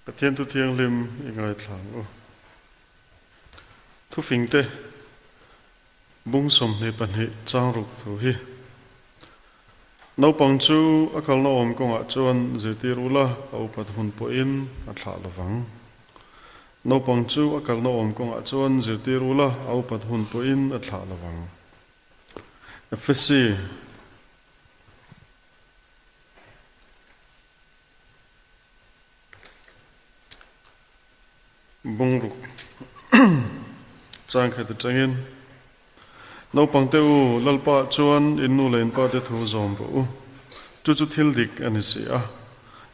Pathian Thu Thianghlim i ngaithla ang u. Thufingte bung 22 chang ruk thu hi. Naupang chu a kalna awm kawngah chuan zirtir ula, a upat hun pawhin a thlah lovang. Naupang chu a kalna awm kawngah chuan zirtir ula, a upat hun pawhin a thlah lovang. Efesi. Bungruk chang khat atangin, Naupangte u, Lalpa chuan in nu leh in pa te thu zawm rawh u. Chu chu thil dik a ni si a.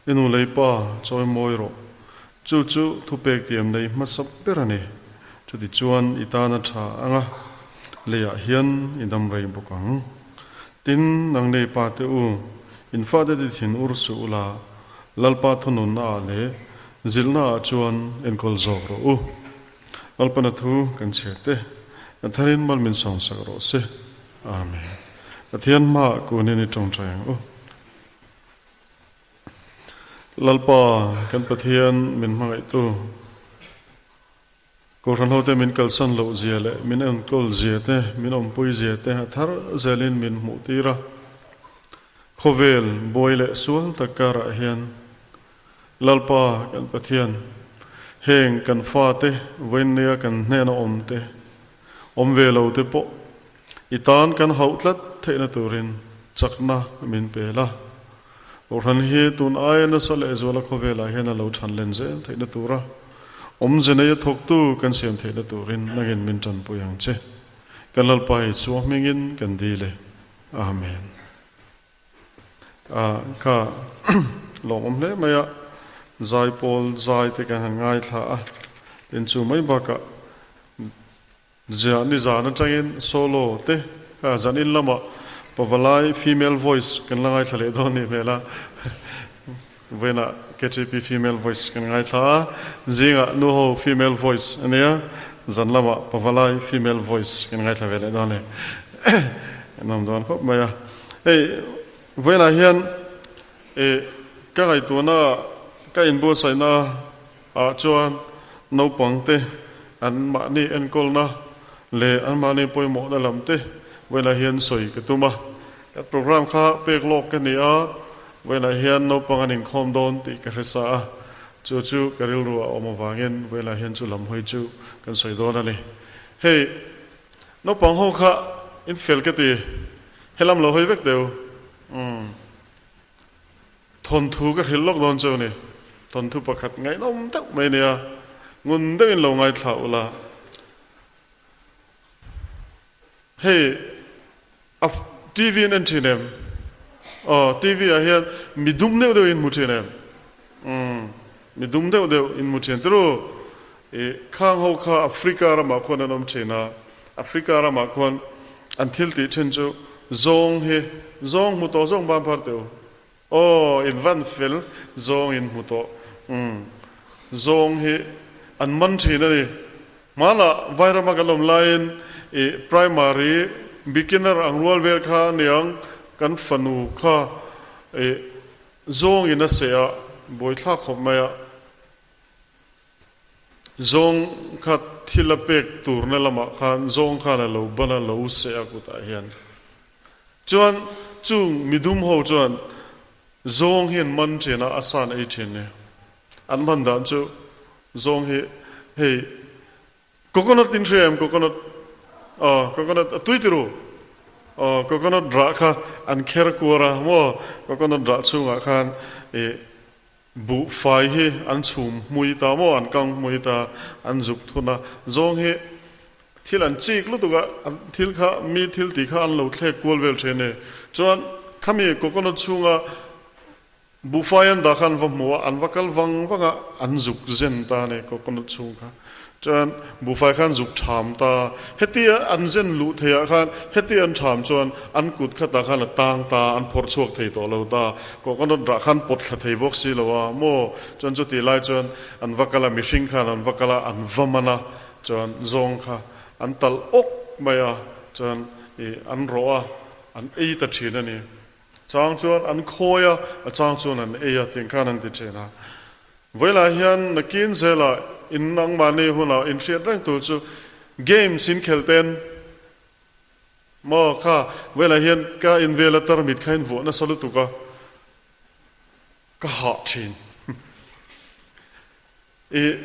I nu leh i pa chawi mawi rawh. Chu chu thupek tiam nei hmasa ber a ni. Chutichuan i tana tha anga leiah hian i dam rei bawk ang. Tin, nang nei pa te u, in fate ti thin ur suh ula, Lalpa thununna ah leh zilhna ah chuan enkawl zawk rawh u. Lalpana thu kan chhiar te, kan tharin mal min sawmsak rawh se. Amen. Pathian hmaah kunin i tawngtai ang u. Lalpa kan Pathian min hmangaihtu. Kohhran hote min kalsan loh zia leh min enkawl zia te, min awmpui zia te a thar zelin min hmuh tir a. Khawvel buai leh sual tak karah hian Lalpa kan Pathian, heng kan fate vawiinnia kan hnena awm te, awm ve lo te pawh i tan kan hauh tlat theihna turin chakna min pe la. Kohhran hi tun aia nasa lehzuala khawvelah hian a lo than len zel theihna tura awmze neia thawktu kan siam theihna turin nangin min tanpui ang che. Kan Lalpa hi chhuah hmingin kan dil e. Amen. A kha lawmawm hle mai a, zaipawl zai te kan han ngaithla a, tin chu mai bakah Ziah ni zan atangin solo te kha zanin lamah pavalai female voice kan la ngaithla leh dawn nih hmel a, vawiinah KTP female voice kan ngaithla a, zingah nuho female voice a nia, zan lamah pavalai female voice kan ngaithla ve leh dawn a ni. En awm dawn khawp mai a. Hei vawiinah hian ih ka ngaihtuahna ka inbuatsaihna ah chuan naupang te an mahni enkawlna leh an mahni pawimawhna lam te vawiinah hian sawi ka tum a. Ka program kha pek lawk ka ni a, vawiinah hian naupang an inkhawm dawn tih ka hre sa a, chu chu ka rilru a awm avangin vawiinah hian chu lam hawi chu kan sawi dawn a ni. Hei naupang ho kha in fel ka ti, helam lo hawi vek teh u. Umm. Thawnthu ka hrilh lawk dawn chu a ni. Thawnthu pakhat ngaihnawm deuh mai a nia, ngun deuhin lo ngaithla ula. Hei a TV an en thin em? Aw, TV ah hian mi dum deuh deuh in hmu thin em? Umm, mi dum deuh deuh in hmu thin turu. I khang ho kha Africa ramah khuan an awm thin a, Africa ramah khuan an thil tih thin chu zawng hi, zawng hmu tawh zawng ban phar teh u. Aw, in van fel zawng in hmu tawh. Umm, zawng hi an man thin a ni. Hmanah Vairama kan awm laiin i primary beginner ang rual vel kha aniang kan fanu kha i zawng in a seh a, buaithlak khawp mai a. Zawng kha thil a pek turna lamah khan zawng khan a lo ban a, lo seh a kutah hian. Chuan chung midum ho chuan zawng hi an man thin a, a san ei thin ni. An man dan chu zawng hi hei coconut in hria em coconut aw coconut a tui tiru aw coconut rah kha an kher kuar a maw coconut rah chhungah khan ih Buhfai hi an chhum hmui ta maw, an kang hmui ta, an zuk thun a, zawng hi thil an chik lutuk a, an thil kha mi thil tih kha an lo thlek kual vel thin e. Chuan khami coconut chhunga buhfai an dah kha an va hmu a, an va kal vang vang a, an zuk zen ta a ni coconut chhung kha. Chuan buhfai khan zuk ṭham ta, hetia an zen luh theih ah khan heti an ṭham chuan an kut khatah khan a tang ta, an phawrh chhuak thei tawh lo ta, coconut rah khan pawt thla thei bawk si lo a maw? Chuan chutih lai chuan an va kal a, mihring khan an va kal a, an va man a, chuan zawng kha an talh awk mai a, chuan ih an rawh a, an ei ta ṭhin a ni. Chang chuan an khawi a, a chang chuan an ei a, tiang khan an ti ṭhin a. Vawilah hian nakin zelah in nangmahni hunah in hriat reng tur chu games in khel ten maw kha vawilah hian ka in vela tarmit kha in vuah nasa lutuk a ka hah thin i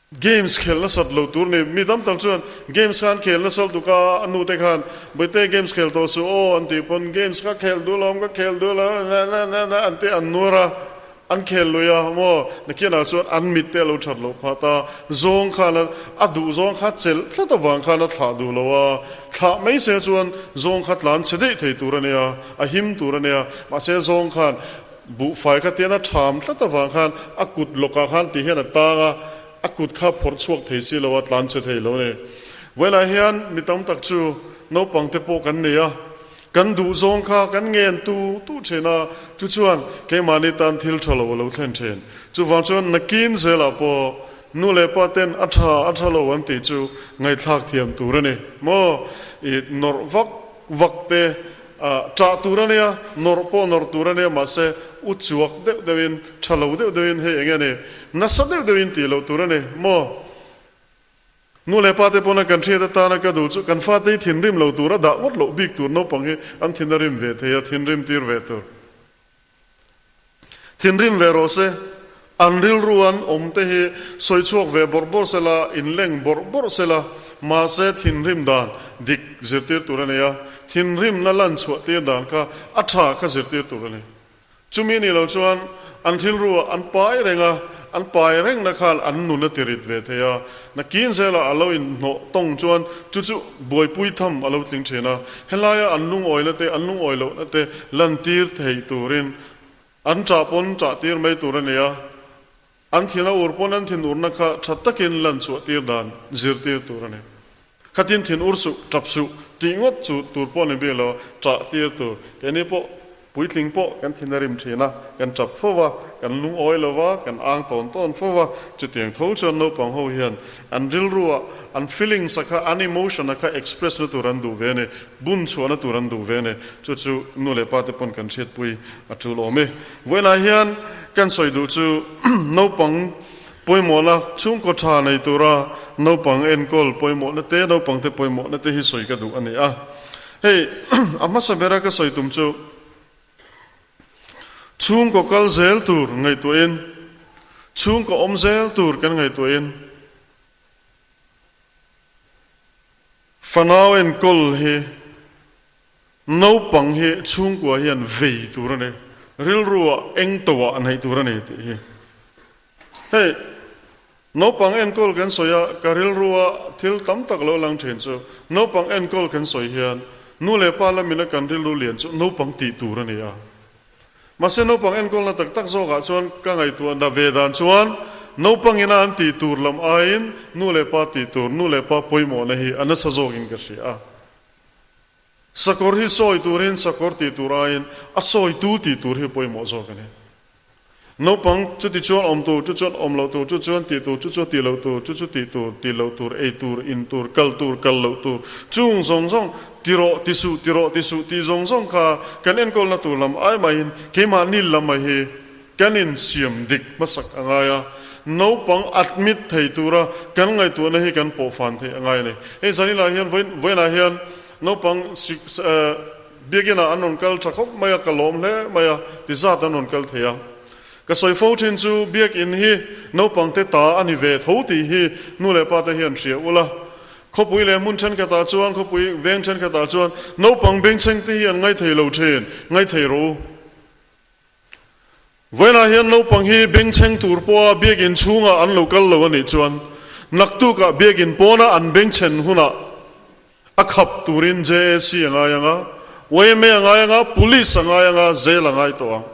Games khel nasat lo tur ni. Mi tam tak chuan games khan khel nasal tuk a, a nu te khan Bawihte games khel tawh suh aw an tih pawn games ka khel duh lo, ka khel duh lo na na na na an ti an nuar a, an khel lui a maw nakinah chuan an mit te a lo that loh phah ta. Zawng khan a a duh zawng kha chelh tlat avang khan a thlah duh lo a, thlah mai se chuan zawng kha tlan chhe daih thei tur a nia, a him tur a nia, mahse zawng khan Buhfai kha tian a ṭham tlat avang khan a kut lawkah khan ti hian a tang a, a kut kha phawrh chhuak thei si lo a, tlan che thei lo a ni. Vawilah hian mi tam tak chu naupang te pawh kan nei a, kan duh zawng kha kan ngen tu tu ṭhin a, chu chuan keimahni tan thil ṭha lo a lo thlen ṭhin. Chuvang chuan nakin zelah pawh nu leh pa ten a ṭha a ṭha lo an tih chu ngaihthlak thiam tur a ni maw? I nawrh vak vak te A ṭah tur a nia, nawrh pawh nawrh tur a nia, mahse u chuak deuh deuhin, ṭha lo deuh deuhin hei eng nge ni, nasa deuh deuhin tih loh tur a ni maw? Nu leh pa te pawna kan hriat atana ka duh chu kan fate hi thinrim lo tur a dah ngawt loh bik tur naupang hi an thin a rim ve thei a, thinrim tir ve tur. Thinrim ve rawh se, an rilru an awm te hi sawi chhuak ve bawrh bawrh se la, inleng bawrh bawrh se la, mahse thinrim dan dik zirtir tur a nei a, thinrimna lan chhuah tir dan kha a tha kha zirtir tur a ni. Chumi ni lo chuan an rilruah an pai reng a, an pai rengna khan an nun a tirit ve thei a, Nakin zelah a lo inhnawh tawng chuan chu chu buaipui tham a lo tling thin a, helaia an lungawina te, an lungawi lohna te lantir thei turin an ṭah pawn ṭah tir mai tur a ni a, an thin a ur pawn an thin urna kha ṭha takin lan chhuah tir dan zirtir tur a ni. Khatin thin ur suh, ṭap suh tih ngawt chu tur pawh ni bik lo, ṭah tir tur. Keini pawh Puitling pawh kan thin a rim thin a, kan tap fo va, kan lungawi lo va, kan ang tawn tawn fo va, chutiang tho chuan naupang ho hian an rilrua an feelings a kha, an emotion a kha express na tur an duh ve a ni, bun chhuahna tur an duh ve a ni. Chu chu nu leh pa te pawn kan hriatpui a tul awm e. Vawiinah hian kan sawi duh chu naupang pawimawhna, chhungkaw tha nei tura naupang enkawl pawimawhna te, naupang te pawimawhna te hi sawi ka duh a ni a. Hei, a hmasa bera ka sawi tum chu chhungkaw kal zel tur ngaihtuahin, chhungkaw awm zel tur kan ngaihtuahin fanau enkawl hi naupang hi chhungkua hian vei tur a ni, rilruah eng toah neih tur a ni tih hi. Hei, naupang enkawl kan sawi a, ka rilrua thil tam tak lo lang thin chu, naupang enkawl kan sawi hian nu leh pa lamina kan rilru lian chu naupang tih tur a ni a. Mahse naupang enkawlna tak tak zawkah chuan ka ngaihtuah na ve dan chuan naupang ina an tih tur lam aiin nu leh pa tih tur, nu leh pa pawimawhna hi a nasa zawkin ka hria a. Sakawr hi sawi turin sakawr tih tur aiin a sawitu tih tur hi pawimawh zawk a ni. Naupang chu ti chuan awm tur, chu chuan awm loh tur, chu chuan tih tur, chu chu tih loh tur, chu chu tih tur, tih loh tur, ei tur, in tur, kal tur, kal loh tur, chung zawng zawng ti rawh, ti suh, ti rawh, ti suh tih zawng zawng kha kan enkawlna tur lam ai maiin keimahni lam mai hi kan insiam dik hmasak a ngai a. Naupang admit thei tura kan ngaihtuahna hi kan pawhfan theih a ngai a ni. Hei zaninah hian vawiinah hian naupang Biakinah an rawn kal tha khawp mai a, ka lawm hle mai a, ti zat an rawn kal thei a. Ka sawi fo thin chu Biakin hi naupangte ta a ni ve tho tih hi nu leh pa te hian hria ula. Khawpui leh hmun thenkhatah chuan, khawpui veng thenkhatah chuan naupang bengchheng te hi an ngaithei lo thin, ngaithei rawh u. Vawiinah hian naupang hi bengchheng tur pawha biakin chhungah an lo kal lo a nih chuan naktukah biakin pawna an bengchhen hunah a khap turin JAC a ngai ang a, yma a ngai ang a, Police a ngai ang a, jail a ngai tawh ang.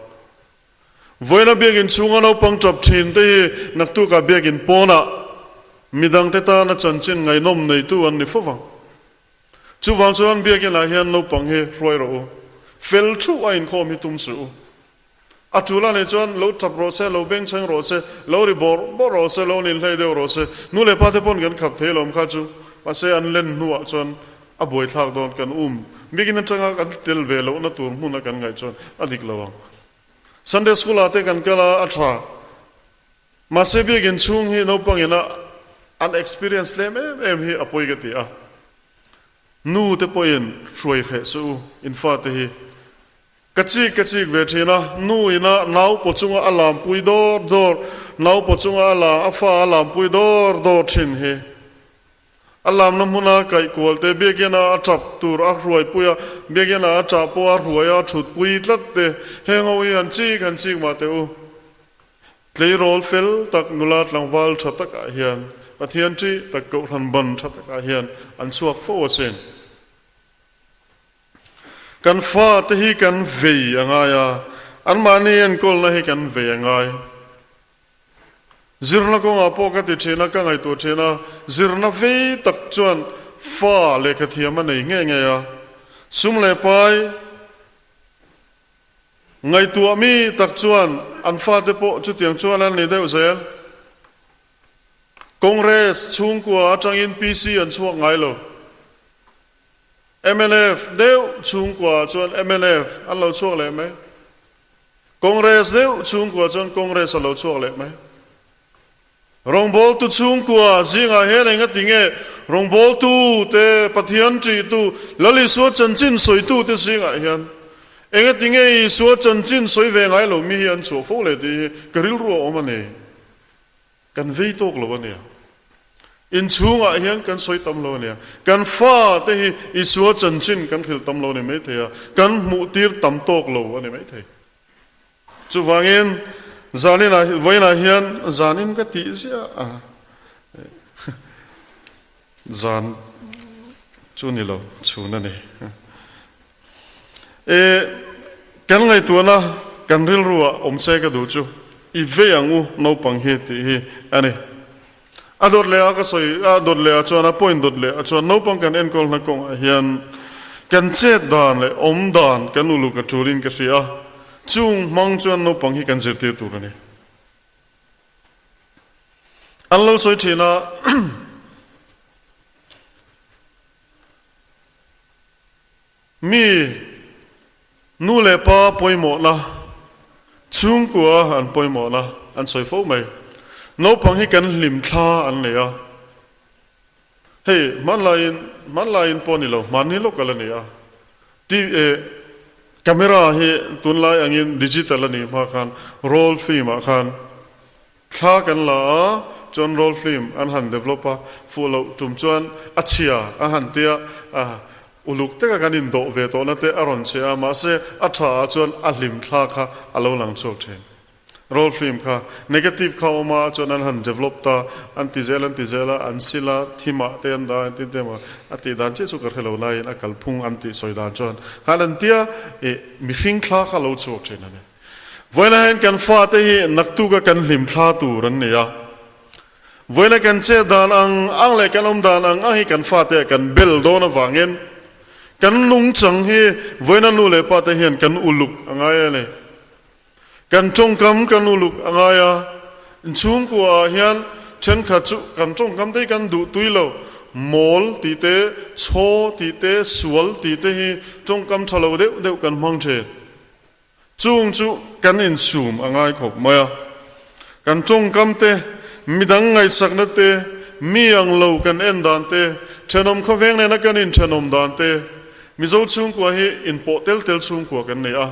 Vawiina biakin chhunga naupang tap thin te hi naktukah biakin pawnah midangte tana chanchin ngaihnawm neitu an ni fo vang. Chuvang chuan biakinah hian naupang hi hruai rawh u. Fel thuh a inkhawm hi tum suh u. A tul a nih chuan lo tap rawh se, lo bengchheng rawh se, lo ri bawrh bawrh rawh se, lo ninhlei deuh rawh se. Nu leh pa te pawn kan khap thei alawm kha chu. Mahse an len hnuah chuan a buaithlak dawn kan um. Biakin atanga kan tel ve lohna tur hmuna kan ngaih chuan a dik lo ang. Sunday school ah te kan kal a, a tha. Mahse biakin chhung hi naupang ina an experience lem em em hi a pawi ka ti a. Nu te pawhin hruai hreh suh u, in fate hi. Ka chik ka chik ve thin a, nu ina nau paw chunga a lampui dawr dawr, nau paw chunga a la a fa a lampui dawr dawr thin hi. A lamna hmuna kaih kual te, biakina a tap tur a hruaipui a, biakina a tah pawh a hruai a thutpui tlat te, heng ho hi han chik han chik mah teh u. Tleirawl fel tak nula tlangval tha takah hian Pathian ṭih tak kohhran ban tha takah hian an chhuak fo asin. Kan fate hi kan vei a ngai a, anmahni enkawlna hi kan vei a ngai. Zirna kawngah pawh ka ti ṭhin a, ka ngaihtuah ṭhin a, zirna vei tak chuan fa lehkha thiam a nei ngei ngei a, sum leh pai, Ngaihtuah mi tak chuan an fate pawh chutiang chuan an ni deuh zel. Congress chhungkua atangin PC an chhuak ngai lo. Mnf deuh chhungkua chuan mnf an lo chhuak leh mai. Congress deuh chhungkua chuan Congress a lo chhuak leh mai. Rawngbawltu chhungkua zingah hian eng a ti nge rawngbawltu te, Pathian ṭihtu, Lal Isua chanchin sawitu te zingah hian eng a ti nge Isua chanchin sawi ve ngai lo mi hi an chhuah fo le tih hi ka rilru a awm a ni. Kan vei tawk lo a nia. Inchhungah hian kan sawi tam lo a nia. Kan fa te hi Isua chanchin kan hrilh tam lo a ni maithei a, kan hmuh tir tam tawk lo a ni maithei. Chuvangin, zaninah, vawiinah hian zanin ka tih ziah a, zan chu ni lo, chhun a ni. E, kan ngaihtuahna, kan rilruah awm che ka duh chu, i vei ang u naupang hi tih hi a ni. A dawt leh a ka sawi, a dawt leh ah chuan, a point dawt leh ah chuan naupang kan enkawl hna kawngah hian kan chet dan leh awm dan kan uluk a tulin ka hria a, chung hmang chuan naupang hi kan zirtir tur a ni. An lo sawi thin a, mi nu leh pa pawimawhna, chhungkua an pawimawhna an sawi fo mai. Naupang hi kan hlim thla an nei a, hei hmanlaiin hmanlaiin pawh ni lo, hmanni lawk ala ni a, ti eh camera hi tunlai angin digital a nih hma khan roll film ah khan Thla kan la a, chuan roll film an han develop a, fuh loh tum chuan a chhia a han tia a, uluk taka kan indawh ve tawhna te a rawn che a, mahse a tha ah chuan a hlim thla kha a lo lang chhuak thin. Roll film kha negative kha awm a, chuan an han develop ta, an ti zel an ti zel a, an sil a, thim ah te an dah a, engtin te emaw a tih dan chiah chu ka hre lo laiin a kalphung an tih sawi dan chuan han an tia ih mihring thla kha a lo chhuak thin a ni. Vawiinah hian kan fate hi naktuka kan hlim thla tur an ni a. Vawiina kan chet dan ang ang leh kan awm dan ang ang hi kan fate kan bel dawn avangin kan nungchang hi vawiina nu leh pate hian kan uluk a ngai a ni. Kan tawngkam kan uluk a ngai a. Inchhungkuaah hian thenkhat chu kan tawngkam te hi kan duh tui lo. Mawl tih te, chhaw tih te, sual tih te hi tawngkam tha lo deuh deuh kan hmang thin. Chung chu kan insum a ngai khawp mai a. Kan tawngkam te, midang ngaihsakna te, mi ang lo kan en dan te, thenawm khawveng nena kan inthenawm dan te, Mizo chhungkua hi inpawh tel tel chhungkua kan nei a.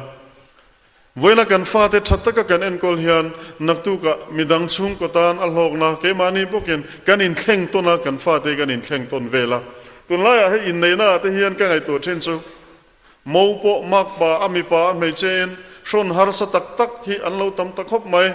Vawiina kan fate tha taka kan enkawl hian naktukah midang chhungkaw tan a hlawkna keimahni bawkin kan inthleng tawn a, kan fate kan inthleng tawn vel a. Tunlaiah hei inneihna ah te hian ka ngaihtuah thin chu Mo pawh makpa a mipa a hmeichhe in hrawn harsa tak tak hi an lo tam ta khawp mai.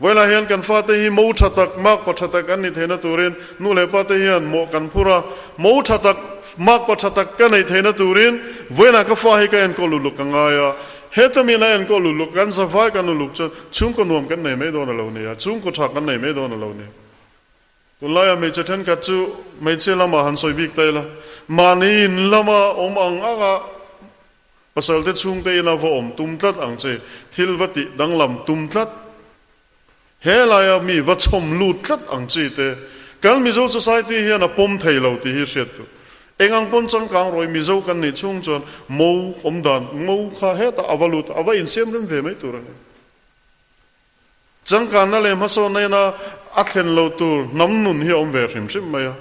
Vawilah hian kan fate hi mo tha tak, makpa tha tak an ni theihna turin nu leh pate hian mawh kan phur a. Mo tha tak, makpa tha tak ka neih theihna turin vawilah ka fa hi ka enkawl uluk ka ngai a. Heta min a enkawl uluk, kan zavai kan uluk chuan chhungkaw nuam kan nei mai dawn a lo ni a, chhungkaw tha kan nei mai dawn a lo ni. Tunlaia hmeichhe thenkhat chu hmeichhe lamah han sawi bik ta ila, mahni in lama awm ang anga pasalte chhungte ina va awm tum tlat ang che, thil va tih danglam tum tlat, he laia mi va chhawm lut tlat ang chi te kan Mizo society hian a pawm thei lo tih hi hriat tur. Eng ang pawn changkang rawih Mizo kan nih chhung chuan mo awm dan, mo kha hetah a va lut a, a va insiam rem ve mai tur a ni. Changkanna leh hmasawnna ina a thlen loh tur hnam nun hi a awm ve hrim hrim mai a.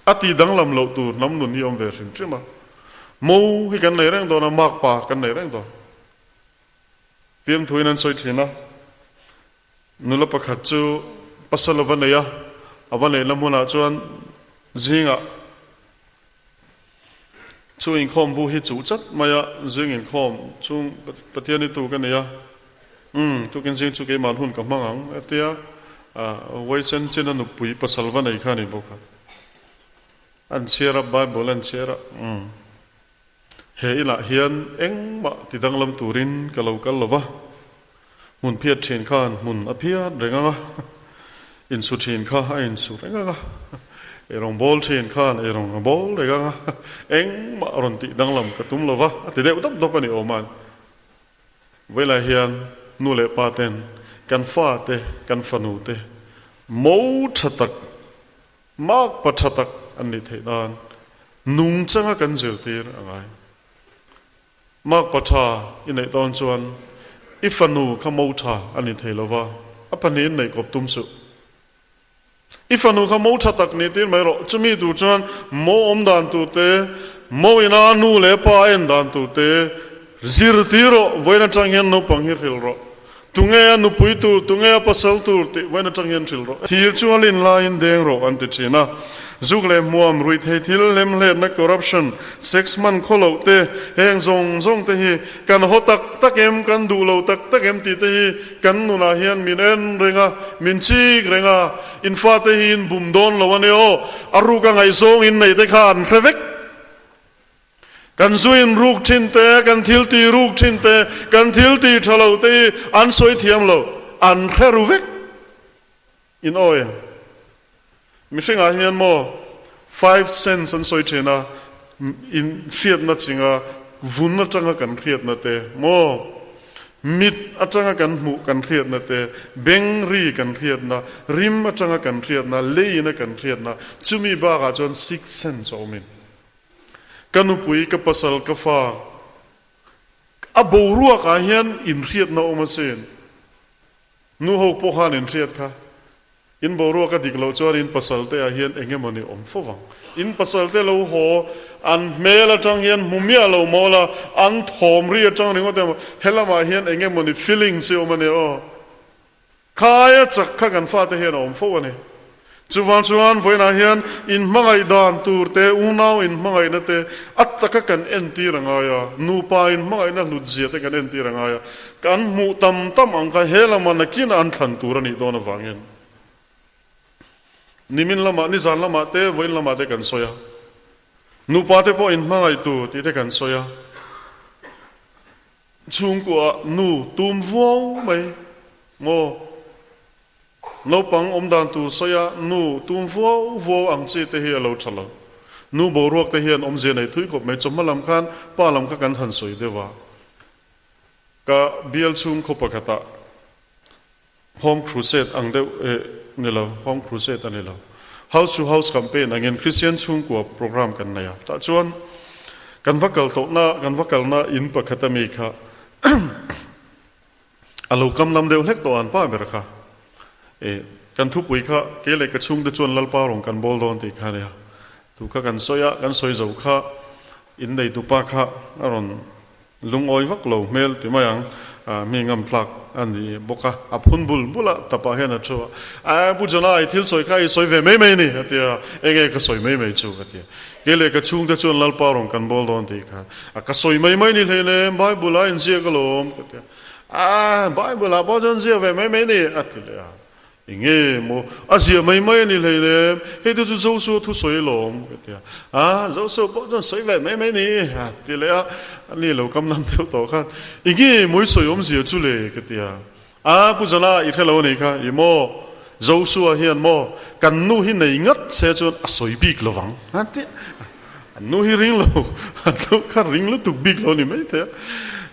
A ti danglam loh tur hnam nun hi a awm ve hrim hrim a. Mo hi kan nei reng dawn a, makpa kan nei reng dawn. Fiamthuin an sawi thin a, nula pakhat chu pasal a va nei a, a va neihna hmunah chuan zingah chu inkhawm bu hi chuh chat mai a, zing inkhawm chung Pathian i tu ka nei a, umm tukin zing chu keimah hun ka hmang ang a tia, Waisen china nupui pasal va nei kha a ni bawk a, an chhiar a, Bible an chhiar a, umm. He inah hian engmah ti danglam turin ka lo kal lo va, hmun phiat thin khan hmun a phiat reng ang a, insu thin kha a insu reng ang a, eirawng bawl thin khan eirawng a bawl reng ang a, engmah rawn tih danglam ka tum lo va, a ti deuh dap dap a ni awm a. Vawilah hian nu leh pa ten kan fate, kan fanu te mo tha tak, Mak pa tha tak an nih theih nan nungchanga kan zirtir a ngai. Mak pa tha i neih dawn chuan i fanu kha mo tha a ni thei lo va, a pahnihin neih kawp tum suh. I fanu kha mo tha tak nih tir mai rawh. Chumi tur chuan mo awm dan tur te, mo ina nu leh pa a en dan tur te zirtir rawh. Vawiin atang hian naupang hi hrilh rawh. Tunge a nupui tur, tunge a pasal tur tih vawiin atang hian hrilh rawh. Thir chu a lin laiin deng rawh an ti thin a. Zuk leh hmuam, ruihthei thil, hlemhletna, corruption, sex hman khaw loh te, heng zawng zawng te hi kan haw tak tak em, kan duh lo tak tak em tih te hi kan nunah hian min en reng a, min chik reng a, in fate hi in bum dawn lo a nia aw, a ruka ngaihzawng in neih te kha an hre vek. Kan zu in ruk thin te, kan thil ti ruk thin te, kan thil ti tha lo te hi an sawi thiam lo, an hre ru vek. In awi. Mihringah hian maw five sense an sawi thin a, in hriatna chinga vun atanga kan hriatna te maw, mit atanga kan hmuh kan hriatna te, beng ri kan hriatna, rim atanga kan hriatna, leiin a kan hriatna, chumi bakah chuan sixth sense a awm in. Ka nupui, ka pasal, ka fa, a boruakah hian inhriatna awm asin. Nu ho pawh khan inhriat kha. In boruak a dik loh chuan in pasal te ah hian eng emaw ni awm fo vang. In pasal te lo haw, an hmel atang hian hmu miah lo mawl a, an thawm ri atang ringawt emaw, helamah hian eng emaw ni feelings hi awm a nia aw. Khaia chak kha kan fate hian a awm fo a ni. Chuvang chuan vawiinah hian inhmangaih dan tur te, unau inhmangaihna te a taka kan entir a ngai a, nupa inhmangaihna hlutzia te kan entir a ngai a, kan hmuh tam tam ang kha he lama nakin an thlan tur a nih dawn avangin nimin lamah, nizan lamah te, vawiin lamah te kan sawi a. Nupa te pawh inhmangaih tur tih te kan sawi a. Chhungkuah nu tum vuau mai maw? Naupang awm dan tur sawi a nu tum vuau vuau ang chi te hi a lo tha lo. Nu boruak te hian awmzia nei thui khawp mai. Chawhma lam khan pa lam kha kan han sawi deuh a. Ka bial chhung khaw pakhatah Home Crusade ang deuh eh ni lo, Home Crusade a ni lo. House to House Campaign angin Kristian chhungkua program kan nei a. Tah chuan kan va kal tawhna, kan va kalna in pakhat ami kha a lo kam lam deuh hlek tawh an pa ber kha. Eh kan thupui kha kei leh ka chhungte chuan Lalpa rawn kan bawl dawn tih kha a nia. Tu kha kan sawi a, kan sawi zo kha in neitupa kha a rawn Lungawi vak lo hmel ti mai ang, mi ngam tlak a ni bawk a, a phun bul bul a, tapah hian a thu a, Ae Pu Jonah i thil sawi kha i sawi ve mai mai ni a ti a, enge ka sawi mai mai chu ka ti a, kei leh ka chhungte chuan Lalpa rawn kan bawl dawn tih kha a ka sawi mai mai ni hleinem, Bible ah inziak alawm ka ti a, Ae Bible ah pawh chuan ziak ve mai mai ni a ti leh a, Enge maw? A zia mai mai a ni hleinem, hei te chu Joshua thu sawi alawm ka ti a. A, Joshua pawh chuan sawi ve mai mai ni a ti leh a, a ni lo kam lam deuh tawh khan, Enge maw i sawi awmzia chu le? ka ti a. A, Pu Zala i hre lo a nih kha, i maw? Joshua hian maw kan nu hi nei ngat se chuan a sawi bik lo vang a ti a. An nu hi ring lo, an nu kha ring lutuk bik lo ni mai thei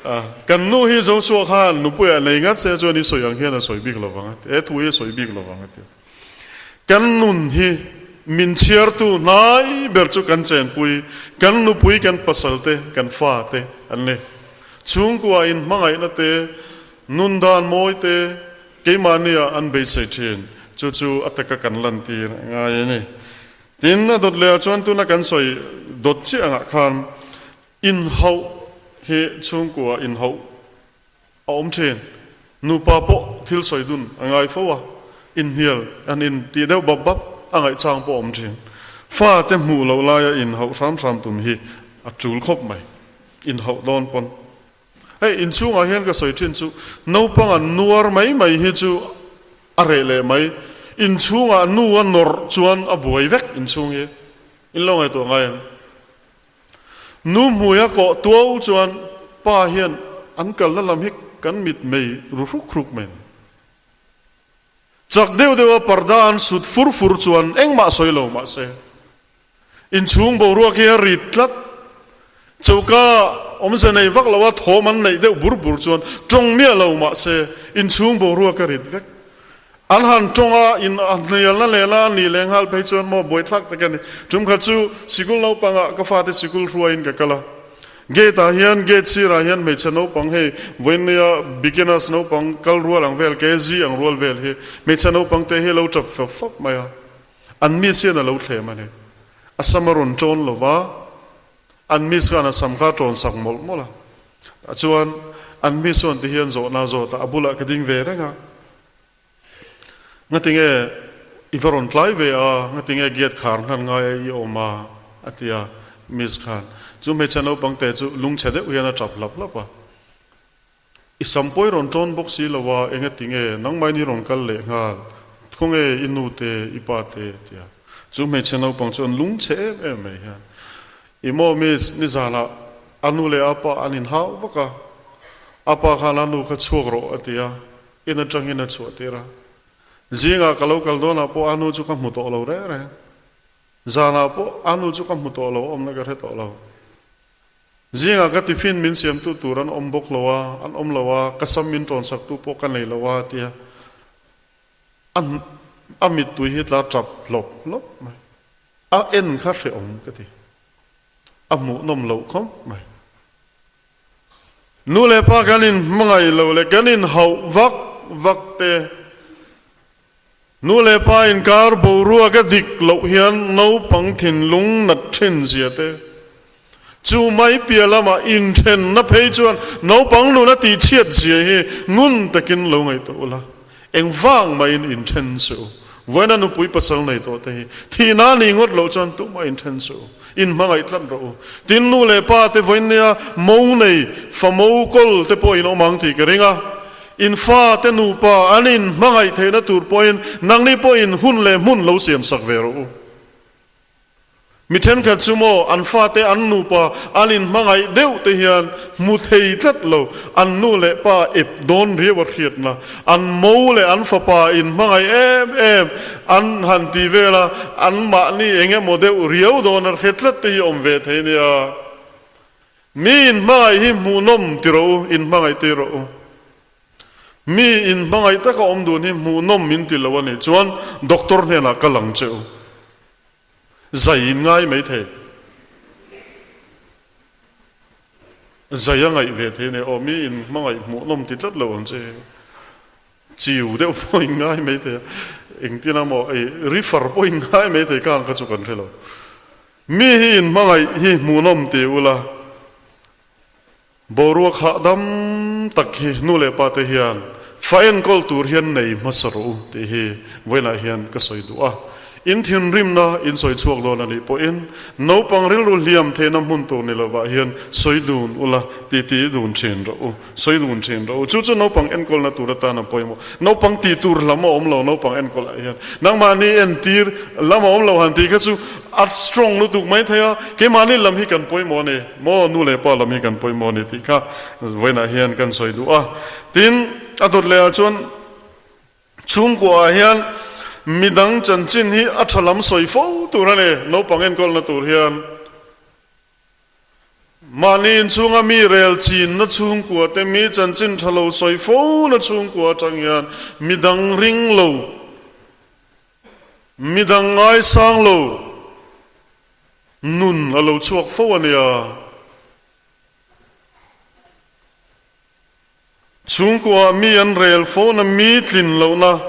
a. Kan nu hi Joshua khan nupuiah nei ngat se chuan i sawi ang hian a sawi bik lo vang a ti, he thu hi a sawi bik lo vang a ti. Kan nun hi min chhiartu hnai ber chu kan chenpui, kan nupui, kan pasal te, kan fa te an ni. Chhungkua inhmangaihna te, nun dan mawi te, keimahnia an beisei thin. Chu chu a taka kan lantir a ngai a ni. Tin, a dawt lehah chuan tuna kan sawi dawt chiah angah khan inhauh hi chhungkua inhauh a awm thin. Nupa pawh thil sawi dun a ngai fo a, inhnial an in tih deuh bap bap a ngaihchang pawh a awm thin. Fate hmuh loh laia inhauh hram hram tum hi a tul khawp mai, inhauh dawn pawn. Hei inchhungah hian ka sawi thin chu naupang an nuar mai mai hi chu a reh leh mai. Inchhungah nu a nawrh chuan a buai vek inchhung hi. In lo ngaihtuah ngai em? Nu hmui a kawh tuau chuan pa hian an kalna lam hi kan mit mei ru hruk hruk mai. Chak deuh deuh a parda an sut fur fur chuan engmah sawi lo mah se inchhung boruak hi a rit tlat. Choka awmze nei vak lo a thawm an neih deuh bur bur chuan tawng miah lo mah se inchhung boruak a rit vek. An han tawng a, in a hnialna lehna a nih leh nghal phei chuan maw buaithlak tak a ni. Tum khat chu sikul naupangah ka fate sikul hruaiin ka kal a. Gate ah hian, gate sirah hian hmeichhe naupang hei vawinia beginners naupang kal rual ang vel, KG ang rual vel hi hmeichhe naupang te hi a lo tap fap fap mai a. An miss hian a lo thlem a ni. A sam a rawn tawn lo va, an miss khan a sam kha a tawn sak mawlh mawlh a. Tah chuan an miss chuan ti hian zawhna a zawt a, a bulah ka ding ve reng a. Ngatinge i va rawn tlai ve a, ngatinge gate khar hnan ngai a i awm a? a ti a, miss khan chu hmeichhe naupang te chu lungchhe deuh hian a tap hlap hlap a. I sam pawi rawn tawn bawk si lo a, engatinge nangmah in i rawn kal leh nghal, khawnge i nu te, i pa te? a ti a. Chu hmeichhe naupang chu an lungchhe em em mai hian, I maw miss, nizanah a nu leh a pa an inhau vak a, a pa khan a nu kha chhuak rawh a ti a, in atangin a chhuah tir a. Zingah ka lo kal dawnah pawh a nu chu ka hmu tawh lo reng reng. Zanah pawh a nu chu ka hmu tawh lo, awmna ka hre tawh lo. Zingah ka tiffin min siamtu tur an awm bawk lo a, an awm lo a, ka sam min tawnsak tu pawh ka nei lo a, tia a a mittui hi tla tap hlawp hlawp mai. A en kha hrehawm ka ti. A hmuhnawm loh khawp mai. Nu leh pa kan inhmangaih lo leh kan inhauh vak vak te, nu leh pa inkar boruak a dik loh hian naupang thinlung nat thin zia te, chu mai piah lamah inthenna phei chuan naupang nun a tihchhiat zia hi ngun takin lo ngaihtuah ula, engvang maiin inthen suh u. Vawiina nupui pasal nei tawh te hi thihna a nih ngawt loh chuan tumah inthen suh u, inhmangaih tlat rawh u. Tin, nu leh pa te vawinia mo nei, fa mo kawl te pawh in awm ang tih ka ring a. In fa te nupa an inhmangaih theihna tur pawhin nangni pawhin hun leh hmun lo siam sak ve rawh u. Mi thenkhat chu maw an fate an nupa an inhmangaih deuh te hian hmu thei tlat lo, an nu leh pa ep dawn riau a hriatna, an mo leh an fapa inhmangaih em em an han ti vel a, an mahni eng emaw deuh riau dawn a hre tlat te hi awm ve thei nia. Mi inhmangaih hi hmuhnawm ti rawh u, inhmangaih ti rawh u. Mi inhmangaih taka awm dun hi hmuhnawm min ti lo a nih chuan doctor hnenah ka lang che u. Zai in ngai mai thei. Zai a ngaih ve thei nia aw, mi in hmangaih hmuhnawm ti tlat lo ang che. Chiu deuh pawh in ngai mai thei a, engtin a maw ei refer pawh in ngai mai thei ka ang kha chu kan hre lo. Mi hi in hmangaih hi hmuhnawm ti ula, Boruak hahdam tak hi nu leh pa te hian fa enkawl tur hian nei hmasa rawh u tih hi vawiinah hian ka sawi duh a. In thinrimna in sawi chhuak dawn a nih pawhin naupang rilru hliam theihna hmun tur ni lovah hian sawi dun ula titi dun thin rawh u, sawi dun thin rawh u. Chu chu naupang enkawlna tur atan a pawimawh. Naupang tih tur lam a awm lo naupang enkawlah hian. Nangmahni entir lam a awm lo han tih kha chu a strong lutuk mai thei a, keimahni lam hi kan pawimawh a ni. Maw nu leh pa lam hi kan pawimawh a ni tih kha vawiinah hian kan sawi duh a. Tin, a dawt lehah chuan chhungkuaah hian midang chanchin hi a tha lam sawi fo tur a ni, naupang enkawlna tur hian. Mahni inchhunga mi rel chinna chhungkua te, mi chanchin tha lo sawi fo na chhungkua atang hian midang ring lo, midang ngaisang lo, Nun a lo chhuak fo a nia. Chhungkua mi an rel fona mi tlin lohna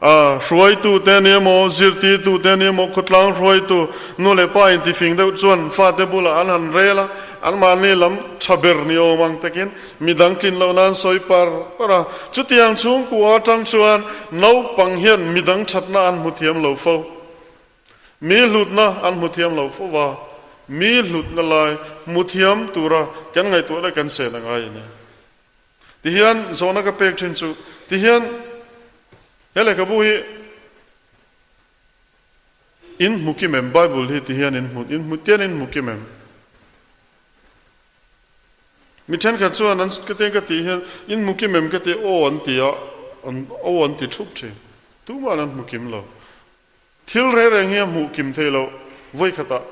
a hruaitu te a ni emaw, zirtirtu te a ni emaw, khawtlang hruaitu nu leh pa intifing deuh chuan fate bulah an han rel a, anmahni lam tha ber ni awm ang takin midang tlin lohna an sawi par par a. Chutiang chhungkua atang chuan naupang hian midang thatna an hmu thiam lo fo. Mi hlutna an hmu thiam lo fo va, mi hlutna lai hmu thiam tura kan ngaihtuah leh kan sen a ngai a ni. Tihian zawhna ka pek thin chu, tihian he lehkhabu hi in hmu kim em? Bible hi tihian in hmu, in hmu tian in hmu kim em? Mi thenkhat chuan an ka tiang ka tih hian in hmu kim em ka ti aw an ti a, an aw an ti thup thin. Tumah an hmu kim lo. Thil reng reng hi a hmuh kim theih loh vawikhatah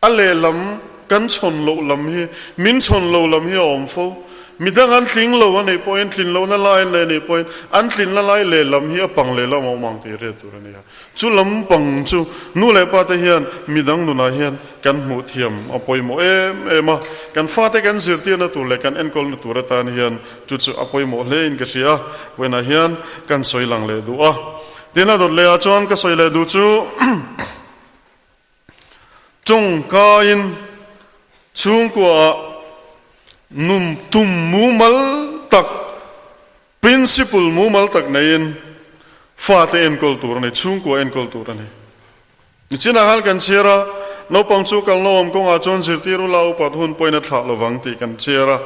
a lehlam kan chhawn loh lam hi min chhawn lo lam hi a awm fo. Midang an tling lo a nih pawhin tlin lohna lai an nei a nih pawhin an tlinna lai lehlam hi a pang lehlam a awm ang tih hriat tur a ni a. Chu lam pang chu nu leh pa te hian midang nunah hian kan hmuh thiam a pawimawh em em a. Kan fate kan zirtirna tur leh kan enkawlna tur atan hian chu chu a pawimawh hlein ka hria a. Vawiinah hian kan sawi lang leh duh a. Tin a dawt leh ah chuan ka sawi leh duh chu tawngkaiin chhungkua ah num tum mumal tak, principle mumal tak neiin fate enkawl tur a ni, chhungkua enkawl tur a ni. Nichinah khan kan chhiar a, naupang chu kalna awm kawngah chuan zirtir ula upat hun pawhin a thlah lovang tih kan chhiar a.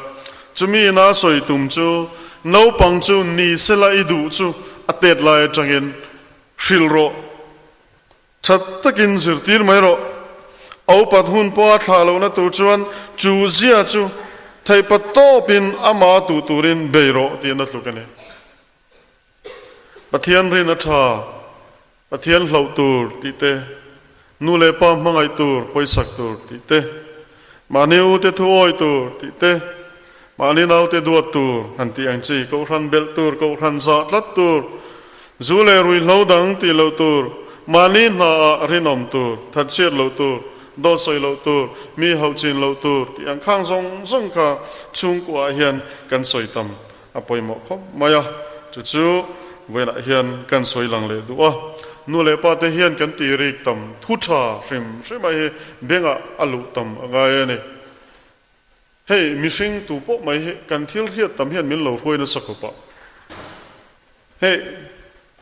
Chumi ina a sawi tum chu naupang chu ni sela i duh chu a tet lai atangin hrilh rawh, that takin zirtir mai rawh. A upat hun pawh a thlah lohna tur chuan chu zia chu theihpat tawpin ama tuh turin bei rawh tih a tluk a ni. Pathian rin a tha, Pathian hlauh tur tih te, nu leh pa hmangaih tur, pawisak tur tih te, mahni ute thu awi tur tih te, mahni naute duat tur han tih ang chi, kohhran belh tur, kohhran zah tlat tur, zu leh ruihhlo dang tih loh tur, mahni hnaah rinawm tur, thatchhiat loh tur, dawt sawi loh tur, mi hauh chin loh tur tih ang khang zawng zawng kha chhungkuaah hian kan sawi tam A pawimawh khawp mai a, chu chu vawiinah hian kan sawi lang leh duh a. Nu leh pa te hian kan tih rik tam thu tha hrim hrim a hi bengah a luh tam a ngai a ni. Hei mihring tu pawh mai hi kan thil hriat tam hian min lo hruai nasa khawp a. Hei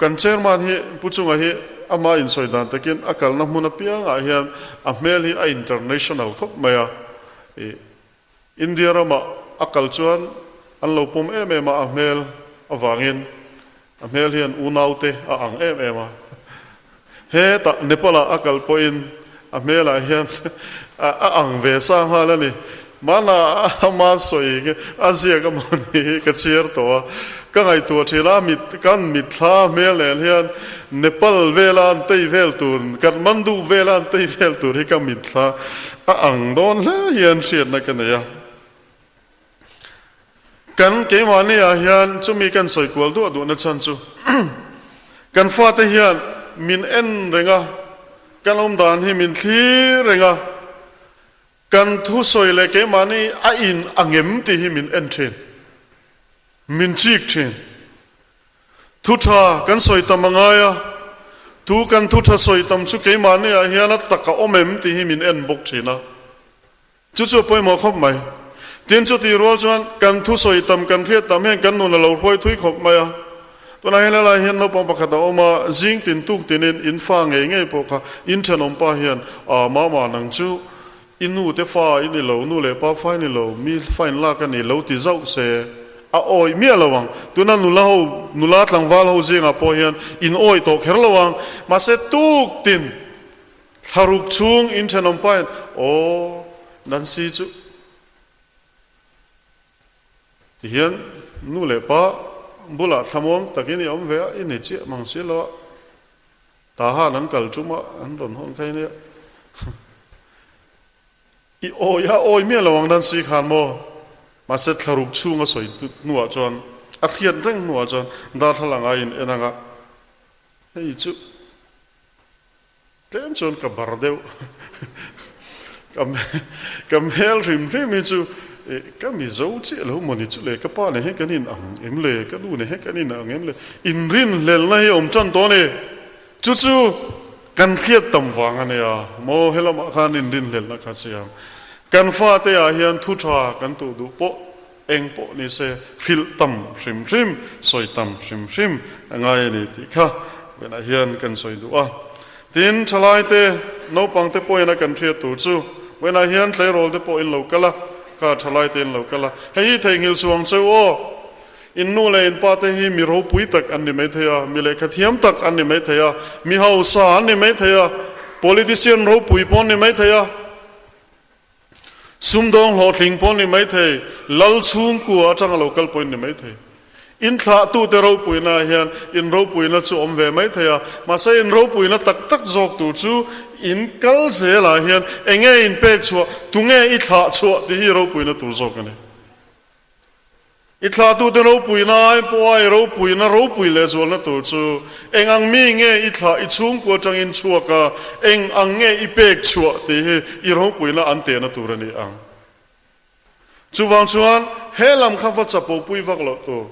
kan chairman hi Pu Chunga hi ama insawi dan takin a kalna hmun apiangah hian a hmel hi a international khawp mai a. Ih. India ramah a kal chuan an lo pawm em em a, a hmel avangin a hmel hian unaute a ang em em a. Hetah Nepal-ah a kal pawhin a hmelah hian a ang ve sa nghal a ni. Mahna ama sawi a ziak amaw ni hi ka chhiar tawh a, ka ngaihtuah thin a, mit kan mitthla hmel nen hian Nepal vela an tei vel tur, Kathmandu vela an tei vel tur hi ka mitthla A ang dawn hle hian hriatna ka nei a. Kan keimahni ah hian chumi kan sawi kual duah duhna chhan chu kan fate hian min en reng a, kan awm dan hi min thlir reng a, kan thusawi leh keimahni a in angem tih hi min en thin, min chik thin. Thu tha kan sawi tam a ngai a, tu kan thu tha sawi tam chu keimahni ah hian a tak a awm em tih hi min en bawk thin a. Chu chu a pawimawh khawp mai. Tin chutih rual chuan kan thu sawi tam kan hriat tam hian kan nun a lo hruai thui khawp mai a. Tunah hian helai hian naupang pakhat a awm a, zing tin tuk tinin in fa ngei ngei pawh kha in thenawm pa hian a mama nang chu I nu te fa i ni lo, nu leh pa fa i ni lo, mi fa in lak a ni lo ti zauh se a awih miah lo ang. Tuna nula ho, nula tlangval ho zingah pawh hian in awih tawh kher lo ang. Mahse tuk tin thlaruk chhung in thenawm pa hian aw Nancy chu ti hian nu leh pa bulah thlamuang takin i awm ve a, i ni chiah mang si lo a. Tahan an kal tum a, an rawn hawn kha nia. I awi a awi miah lo ang Nancy khan maw? Mahse thlaruk chhung a sawi hnuah chuan, a hriat reng hnuah chuan darthlalang a in en ang a, hei chu tlem chuan ka bar deuh. Ka hmel hrim hrim hi chu. Ka Mizo chiah lo maw ni chu le, ka pa nen hian kan in ang em le, ka nu nen hian kan in ang em le, inrinhlelna hi a awm tan tawh a ni. Chu chu kan hriat tam vang a nia maw, helamah khan inrinhlelna kha siam. Kan fate ah hian thu tha kan tuh duh pawh eng pawh ni se hrilh tam hrim hrim, sawi tam hrim hrim a ngai a ni tih kha venah hian kan sawi duh a. Tin, thalaite, naupangte pawhin a kan hriat tur chu venah hian tleirawl te pawh in lo kal a, kha thalaite in lo kal a, hei hi theihnghilh suh ang cheu aw. In nu leh in pa te hi mi ropui tak an ni maithei a, mi lehkha thiam tak an ni maithei a, mi hausa an ni maithei a, politician ropui pawh an ni maithei a, sumdawng hlawhtling pawh an ni maithei, lal chhungkua atanga lo kal pawh in ni maithei. In thlahtute ropuina ah hian in ropuina chu awm ve maithei a, mahse in ropuina tak tak zawk tur chu in kal zelah hian enge in pek chhuah, tunge i thlah chhuah tih hi ropuina tur zawk a ni. I thlahtute ropuina ai pawha i ropuina ropui lehzualna tur chu eng ang mi nge i thlah i chhungkua atangin chhuak a, eng ang nge i pek chhuah tih hi i ropuina an tehna tur a ni ang. Chuvang chuan he lam kha va chapopui vak loh tur,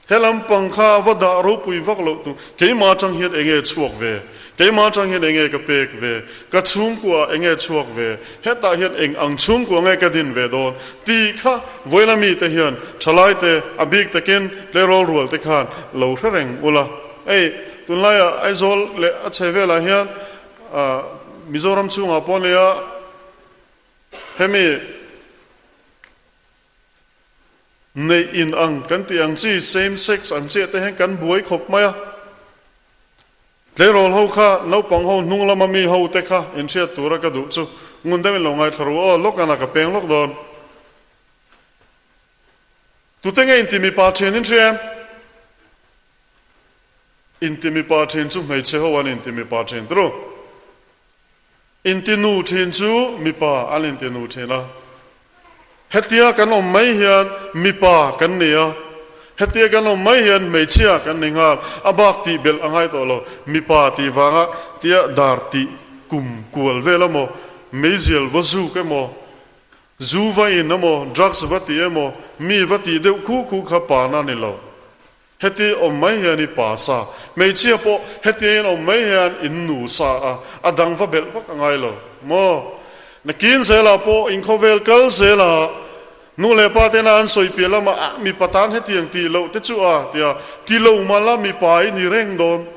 he lam pang kha va dah ropui vak loh tur, keimah atang hian eng nge chhuak ve, keimah atang hian eng nge ka pek ve, ka chhungkua eng nge chhuak ve, hetah hian eng ang chhungkua nge ka din ve dawn tih kha vawiina mite hian thalaite a bik takin tleirawl rual te khan lo hre reng ula. Hei tunlaiah Aizawl leh a chhe velah hian Mizoram chhungah pawh nia hemi Neih in ang kan tih ang chi, same sex ang chiah te hian kan buai khawp mai a. Tleirawl ho kha, naupang ho hnung lama mi ho te kha inhriat tura ka duh chu ngun deuhin lo ngaithla ru aw, lawk ana ka peng lawk dawn. Tute nge inti mipa thin in hria em? Inti mipa thin chu hmeichhe ho an inti mipa thin turu. Inti nu thin chu mipa an inti nu thin a. Hetia kan awm mai hian mipa kan ni a, hetia kan awm mai hian hmeichhia kan ni nghal. A bak tih belh a ngai tawh lo. Mipa tih vanga tia dar tih kum kual vel emaw, meizial va zuk emaw, zu va in emaw, drugs va ti emaw, mi va tih deuh khu khu kha pa na ni lo. Heti awm mai hian i pa sa, hmeichhia pawh hetiang in awm mai hian in nu sa a, a dang va belh vak a ngai lo maw? Nakin zelah pawh in khawvel kal zelah nu leh pa tena an sawi piah lamah ah mipa tan hetiang tih loh te chu a tia, ti lo mah la mipa i ni reng dawn.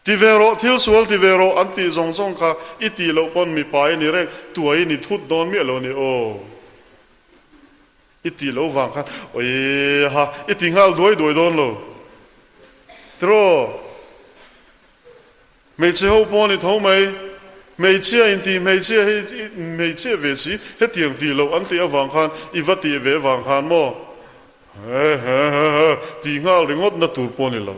Ti ve rawh, thil sual ti ve rawh an tih zawng zawng kha i tih loh pawn mipa i ni reng, tuai i ni thut dawn miah lo a ni aw. I tih loh vang khan awi ha i ti nghal duai duai dawn lo tiraw? Hmeichhe ho pawh a ni tho mai, hmeichhia in tih hmeichhia hi hmeichhia ve si hetiang tih loh an tih avang khan i va tih ve vang khan maw he he he he tih nghal ringawt na tur pawh a ni lo.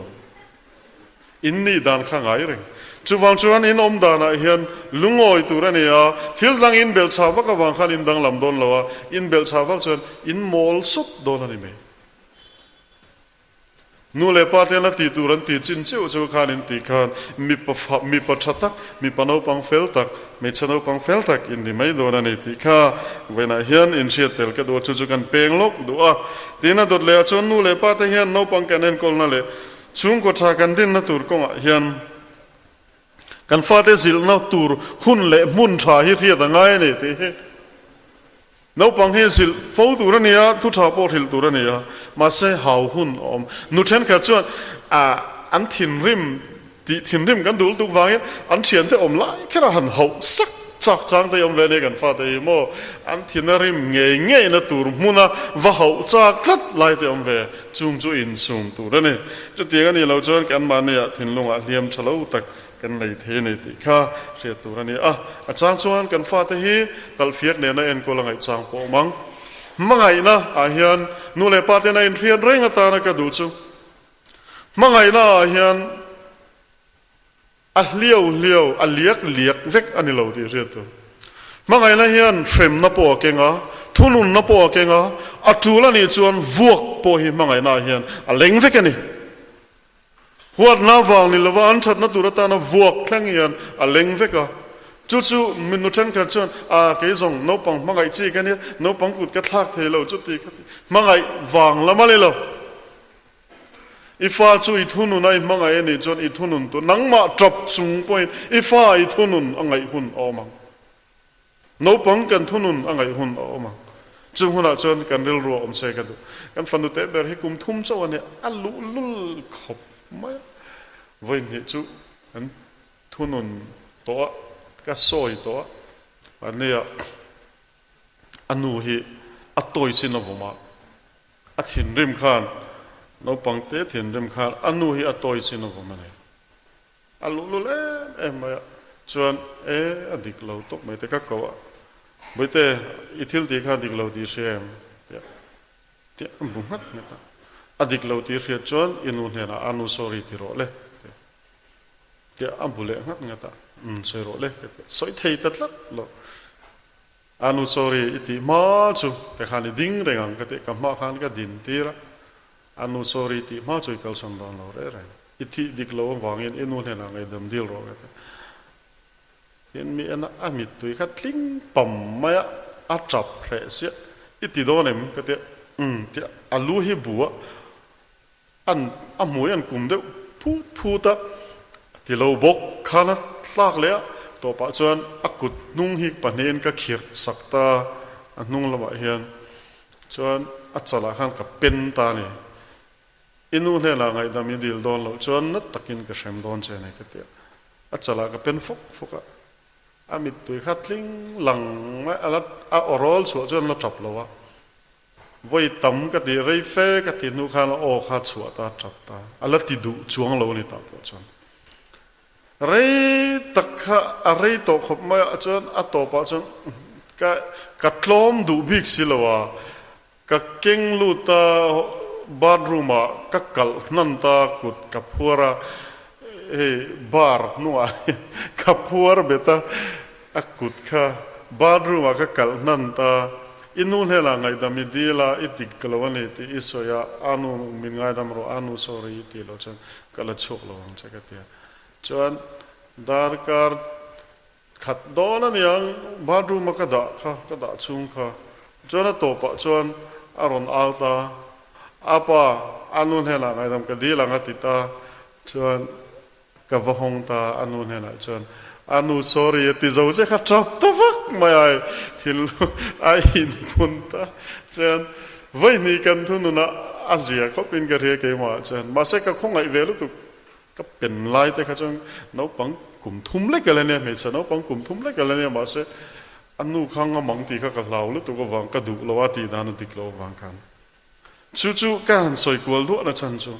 In nih dan kha ngai reng. Chuvang chuan in awm danah hian lungawi tur a ni a, thil dang in belh chhah vak avang khan in danglam dawn lo a, in belh chhah vak chuan in mawl sawt dawn a ni mai. Nu leh pa te la tih tur an tih chin cheuh cheuh khan in tih khan mipa fa mipa tha tak, mipa naupang fel tak, hmeichhe naupang fel tak in ni mai dawn a ni tih kha vawiinah hian in hriat tel ka duh a, chu chu kan peng lawk duh a. Tin a dawt leh ah chuan nu leh pa te hian naupang kan enkawlna leh Chhungkaw tha kan rinna tur kawngah hian kan fate zilhna tur hun leh hmun tha hi hriat a ngai a ni tih hi naupang hi zilh fo tur a ni a, thu tha pawh hrilh tur a ni a, mahse hau hun a awm. Nu thenkhat chuan an thinrim tih thinrim kan duh lutuk vangin an thiante awm lai kher a han hauh sak chak chang te hi awm ve a ni kan fate hi maw an thin a rim ngei ngeina tur hmuna va hauh chak tlat lai te awm ve. Chung chu insum tur a ni. Chutiang a nih loh chuan kanmahniah thinlungah hliam tha lo tak kan nei thei a ni tih kha hriat tur a ni a. A chang chuan kan fate hi talhfiak nena enkawl a ngaihchang pawh awm ang. Hmangaihna ah hian nu leh pa tena inhriat reng atana ka duh chu hmangaihna ah hian A hliau hliau, a liak liak vek a ni lo tih hriat tur. Hmangaihna hian hremna pawh a keng a, thununna pawh a keng a, a tul a nih chuan vuak pawh hi hmangaihna ah hian a leng vek a ni. Huatna vang ni lova an thatna tur atana vuak thleng hian a leng vek a. Chu chu nu thenkhat chuan, A, kei zawng naupang hmangaih chi ka nia, naupang kut ka thlak thei lo chuti kha ti. Hmangaih vang lam a ni lo. I fa chu i thunun a i hmangaih a nih chuan i thunun tur nangmah tap chung pawhin i fa i thunun a ngaih hun a awm ang. Naupang kan thunun a ngaih hun a awm ang. Chung hunah chuan kan rilru a awm se ka duh. Kan fanu teh ber hi kum thum chauh a nia, a luhlul khawp mai a. Vawi hnih chu kan thunun tawh a, ka sawi tawh a, mahnia a nu hi a tawi chin a vawm a, a thinrim khan, naupang te thinrim khan a nu hi a tawi chin a vawm a ni. A luhlul em em mai a, chuan e a dik lo tawp mai te ka ko a, Bawihte i thil tih kha a dik lo tih i hria em? Tia tia a bu nghat nghat a, a dik lo tih i hriat chuan i nu hnenah a nu sorry ti rawh le tia tia a bu leh nghat nghat a, umm sawi rawh le ka ti a, sawi thei ta tlat lo, a nu sorry i tih hma chu ka khan i ding reng ang ka ti a, ka hma khan ka din tir a, a nu sorry tih hma chu i kalsan dawn lo reh reng. I thih dik lo avangin i nu hnenah ngaihdam dil rawh ka ti. Tin mi ena a mittui kha tling pam mai a, a tap hreh siah. I ti dawn em? ka ti a. Umm ti a, a lu hi bu a, an a hmui an kum deuh phut phut a, a ti lo bawk khan a tlak leh a, tawpah chuan a kut hnung hi pahnihin ka khirh sak ta a hnung lamah hian chuan a chalah khan ka pen ta a ni. I nu hnenah ngaihdam i dil dawn loh chuan nat takin ka hrem dawn che nei ka ti a. A chalah ka pen fawk fawk a, a mittui kha tling lang mai a la a awrawl chhuah chuan la tap lo a. Vawi tam ka tih rei fe ka tih hnu khan a aw kha chhuah ta tap ta, a la ti duh chuang lo a ni tah pawh chuan. Rei tak kha a rei tawh khawp mai a chuan a tawpah chuan ka ka tlawm duh bik si lo a, Ka keng lut a, bathroom ah ka kalh hnan ta kut ka phuar a, hei bar hnungah ka phuar bet a, a kut kha bathroom ah ka kalh hnan ta, i nu hnenah ngaihdam i dil a, i dik ka lo a ni tih i sawi a, a nu min ngaidam rawh, a nu sorry i tih loh chuan ka la chhuak lo ang che ka ti a, chuan darkar Khat dawn a niang, bathroom a ka dah kha, ka dah chhung kha. Chuan a tawpah chuan a rawn au ta, A pa, a nu hnenah ngaihdam ka dil ang a ti ta. Chuan ka va hawng ta a nu hnenah chuan, A nu sorry a ti zo che kha tap ta vak mai ai, thil a inphun ta. Chuan vawihnih kan thununah a zia khawpin ka hria keimah chuan, mahse ka khawngaih ve lutuk. Ka pen lai te kha chuan naupang kum thum lek a la nia, hmeichhe naupang kum thum lek a la nia, mahse a nu kha ngamang tih kha ka hlau lutuk avang ka duh lo a tih dan a dik loh avang khan chu chu ka han sawi kual duah na chhan chu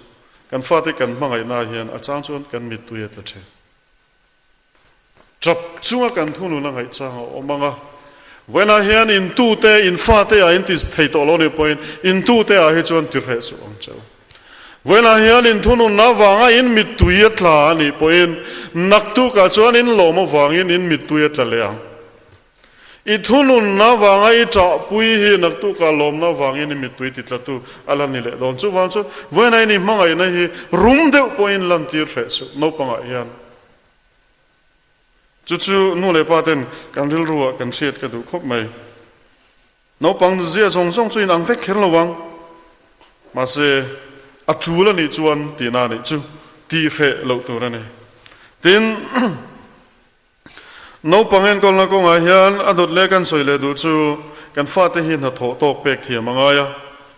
kan fate kan hmangaihna ah hian a chang chuan kan mittui a tla thin. Tap chunga kan thunun a ngaihchang a awm ang a, vawiinah hian intute, infate ah in ti thei tawh lo nih pawhin intute ah hi chuan ti hreh suh ang che u. Vawiinah hian inthununna avanga in mittui a tla a nih pawhin naktukah chuan in lawm avangin in mittui a tla leh ang. I thununna avanga i ṭahpui hi naktukah lawmna avangin i mittui ti tlatu a la ni leh dawn. Chuvang chuan vawiinah in i hmangaihna hi rum deuh pawhin lantir hreh suh naupangah hian. Chu chu nu leh pa ten kan rilru ah kan hriat ka duh khawp mai. Naupang zia zawng zawng chu inang vek kher lo ang. Mahse, a tul a nih chuan tihna a nih chu tih hreh loh tur a ni. Tin, naupang enkawlna kawngah hian a dawt leh kan sawi leh duh chu kan fate hi hnathawh tawk pek thiam a ngai a,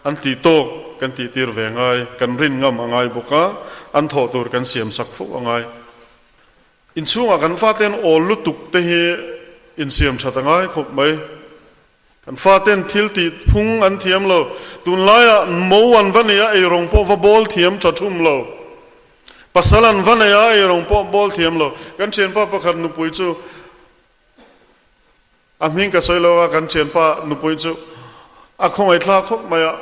an tih tawk kan tih tir ve ngai, kan rin ngam a ngai bawk a, an thawh tur kan siam sak fo a ngai. Inchhungah kan faten awl lutuk te hi insiam that a ngai khawp mai. Kan faten thil tih phung an thiam lo. Tunlaiah mo an va nei a, eirawng pawh va bawl thiam tha thum lo. Pasal an va nei a, eirawng pawh bawl thiam lo. Kan thianpa pakhat nupui chu a hming ka sawi lo a, kan thianpa nupui chu a khawngaihthlak khawp mai a,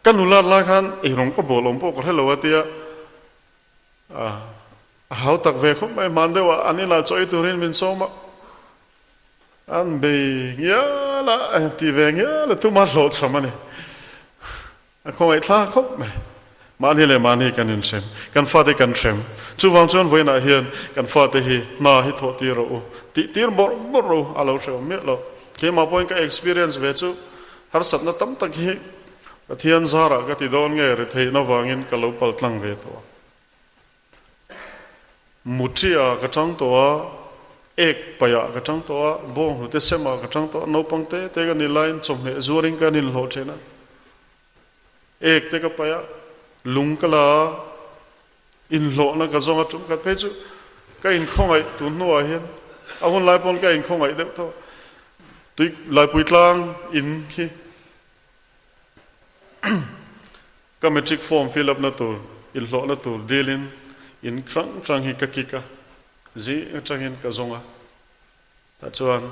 ka nulat lai khan eirawng ka bawl awm pawh ka hre lo a tia. A hau tak ve khawp mai, hman deuh ah an inah chaw ei turin min sawm a, an bei ngial a, ti ve ngial a, tuma hlawhchham a ni. A khawngaih thla khawp mai. Mahni leh mahni kan inhrem, kan fate kan hrem. Chuvang chuan vawiinah hian kan fate hi hna hi thawh tir rawh u, tih tir bawrh bawrh rawh u, a lo hrehawm miah lo. Keimah pawhin ka experience ve chu harsatna tam tak hi Pathian zarah ka ti dawn nge retheihna vangin ka lo pal tlang ve tawh a. Muṭia ka ṭang tawh a, ek paihah ka ṭang tawh a, bawnghnute semah ka ṭang tawh a, naupang te te ka nih laiin chawhmeh zuarin ka ninhlawh ṭhin a. Ek te ka paih a, lung ka la a, inhlawhna ka zawng a tum khat phei chu ka inkhawngaih tun hnuah hian a hun lai pawn ka inkhawngaih deuh tawh. Tui Laipui tlang in khi ka matric form fill up na tur inhlawhna tur dilin in hrang hrang hi ka kick a, zing atangin ka zawng a, tah chuan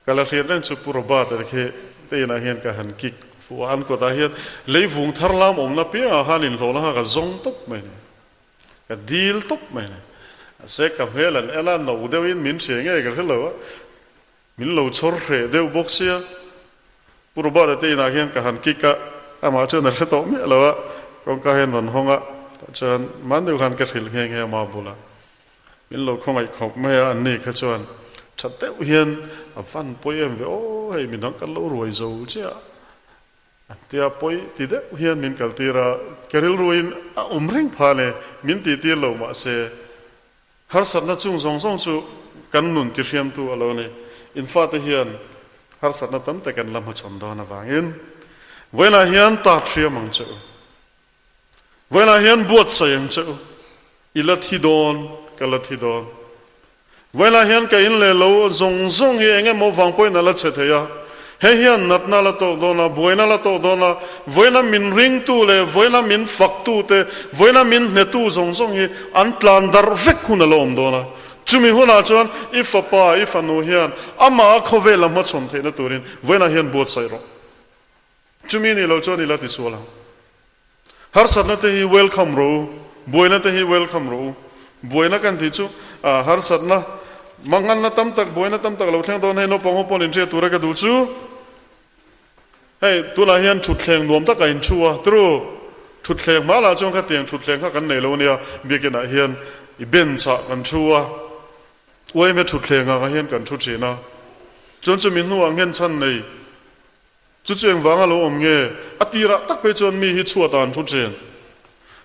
Ka la hriat reng chu Pu Robert a khi te inah hian ka han kick fuh a, an kawtah hian leivung thar lam awmna piangah khan inhlawhna kha ka zawng tawp mai ni, ka dil tawp mai ni. Mahse ka hmel an en a, no deuhin min hria nge ka hre lo a, min lo chhawr hreh deuh bawk sia. Pu Robert a te inah hian ka han kick a, amah chuan a hre tawh miah lo a, kawngka hian rawn hawng a, tah chuan man deuh khan ka hrilh nghe nghe ama bulah. Min lo khawngaih khawp mai a, anni kha chuan tha deuh hian a van pawi em ve aw, hei midang kan lo ruai zo chiah a tia pawi ti deuh hian min kal tir a, ka rilruin a awm reng pha le, min tih tir lo mahse harsatna chung zawng zawng chu kan nun ti hriamtu a lo ni, in fate hian harsatna tam tak an la hmachhawn dawn avangin vawiinah hian tat hriam ang che u. Vawiinah hian buatsaih ang che u, i la thi dawn, ka la thi dawn. Vawiinah hian ka in leh lo zawng zawng hi eng emaw vang pawhin a la chhe thei a, hei hian natna la tawk dawn a, buaina la tawk dawn a, vawiina min ringtu leh vawiina min faktu te, vawiina min hnetu zawng zawng hi an tlan darh vek hun a la awm dawn a. Chumi hunah chuan i fapa, i fanu hian amah a khawvel a hmachhawn theihna turin vawiinah hian buatsaih rawh. Chumi nih loh chuan i la ti sual ang. Harsatna te hi welcome rawh u, buaina te hi welcome rawh u. Buaina kan tih chu harsatna, manganna tam tak, buaina tam tak lo thleng dawn hei naupang ho pawn inhriat tura ka duh chu hei tunah hian thutthleng nuam takah in thu a, true, thutthleng hma lah chuan khatiang thutthleng kha kan nei lo ania, biakinah hian i bench ah kan thu a, uaime thutthleng ah hian kan thu thin a, chuan chumi hnuah nghenchhan nei Chu chu engvanga lo awm nge? A tirah tak phei chuan mi hi chhuat ah an thu thin.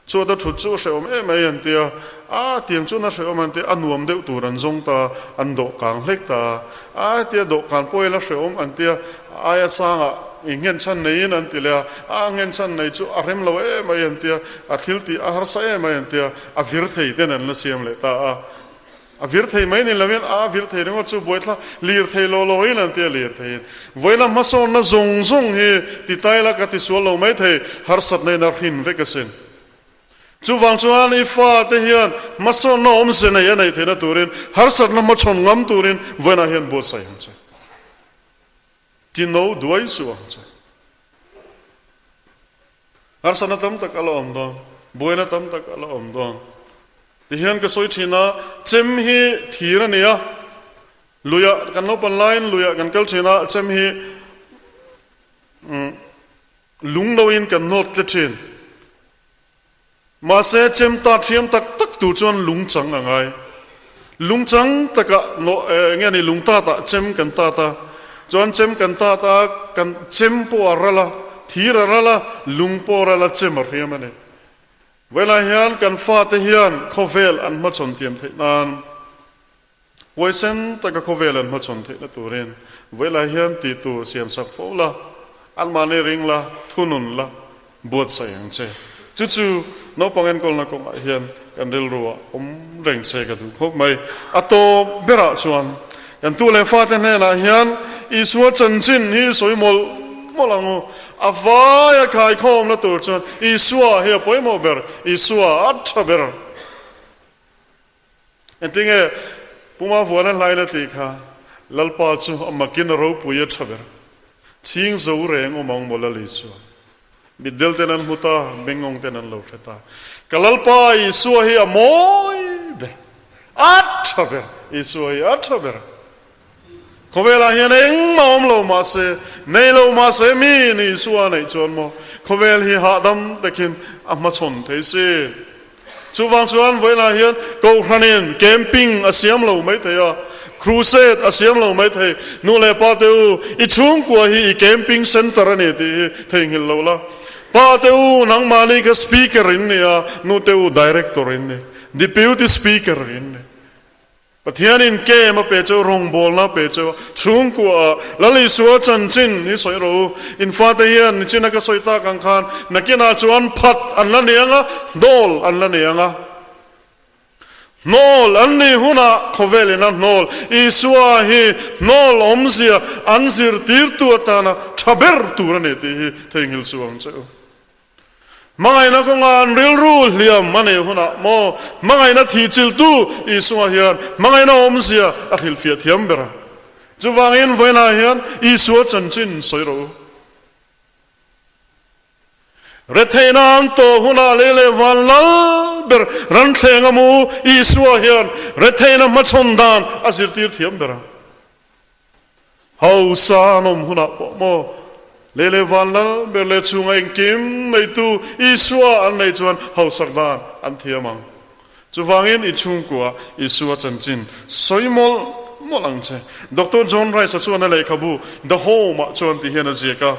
Chhuat a thut chu a hrehawm em mai an tia, a tiang chuan a hrehawm an tia, a nuam deuh tur an zawng ta, an dawhkang hlek ta a, a tia dawhkan pawh ila hrehawm an tia, a aia sangah i nghenchhan neiin an ti leh a, a nghenchhan nei chu a rem lo em mai an tia, a thil tih a harsa em mai an tia, a vir thei ten an la siam leh ta a. A vir thei mai ni loin a vir thei ringawt chu buaithla lir thei lo loin an tia lir theiin vawiina hmasawnna zawng zawng hi ti tai la ka ti sual lo mai thei harsatna in a hrin vek asin. Chuvang chuan i fate hian hmasawnna awmze nei a neih theihna turin harsatna hmachhawn ngam turin vawiinah hian buatsaih ang che. Ti no duai suh ang che. Harsatna tam tak a la awm dawn, buaina tam tak a la awm dawn. Tihian ka sawi thin a, chem hi thir a ni a, luiah kan naupan laiin luiah kan kal thin a, chem hi lung loin kan nawt tle thin. Mahse, chem ta thiam tak tak tur chuan lung chang a ngai. Lung chang takah nawh eng nge ni lung tatah chem kan tat a, chuan chem kan tat a, kan chem pawh a ral a, thir a ral a, lung pawh a ral a, chem a hriam a ni. Vawilah hian kan fate hian khawvel an hmachhawn thiam theih nan, huaisen taka khawvel an hmachhawn theihna turin vawilah hian tih tur siam sak fo la, anmahni ring la, thunun la, buatsaih ang che. Chu chu naupang enkawlna kawngah hian kan rilruah awm reng che ka duh khawp mai. A tawp berah chuan kan tu leh fate hnenah hian Isua chanchin hi sawi mawlh mawlh ang u. A vaia khaikhawmna tur chuan Isua hi a pawimawh ber, Isua a tha ber. Engtinge Puma vuana hlain a tih kha, Lalpa chu a makin a ropui a tha ber. Chhing zo reng awm ang maw Lal Isua. Mitdel ten an hmu ta, bengawng ten an lo hre ta. Ka Lalpa Isua hi a mawi ber, a tha ber, Isua hi a tha ber. Khawvelah hian engmah awm lo mahse Nei lo mahse mi in Isua neih chuan maw khawvel hi hahdam takin a hmachhawn thei si. Chuvang chuan vawiinah hian Kohhranin camping a siam lo mai thei a, crusade a siam lo mai thei. Nu leh pa te u, i chhungkua hi i camping centre a ni tih hi theihnghilh lo la. Pa te u, nangmahni kha speaker in ni a, nu te u director in ni, deputy speaker in ni. Pathianin kem a pe cheu, rawngbawlna a pe cheu a, chhungkua ah Lal Isua chanchin hi sawi rawh u. In fate hian nichina ka sawi tak ang khan nakinah chuan phat an la nei ang a, hnawl an la nei ang a. Hnawl an nih hunah khawvelin a hnawl Isua hi hnawl awmzia an zirtirtu atana tha ber tur a ni tih hi theihnghilh suh ang che u. Hmangaihna kawnga an rilru hliam a neih hunah maw hmangaihna thihchilhtu Isua hian hmangaihna awmzia a hrilhfiah thiam ber a. Chuvangin vawiinah hian Isua chanchin sawi rawh u. Retheihna an tawh hunah lei leh van lal ber ranthleng a mu Isua hian retheihna hmachhawn dan a zirtir thiam ber a. Hausa an awm hunah pawh maw lei leh van lal ber leh chhunga engkim neitu Isua an neih chuan hausak dan an thiam ang. Chuvangin i chhungkua Isua chanchin sawi mawlh mawlh ang che. Doctor John Rice-a chuan a lehkhabu The Home-ah chuan ti hian a ziak a.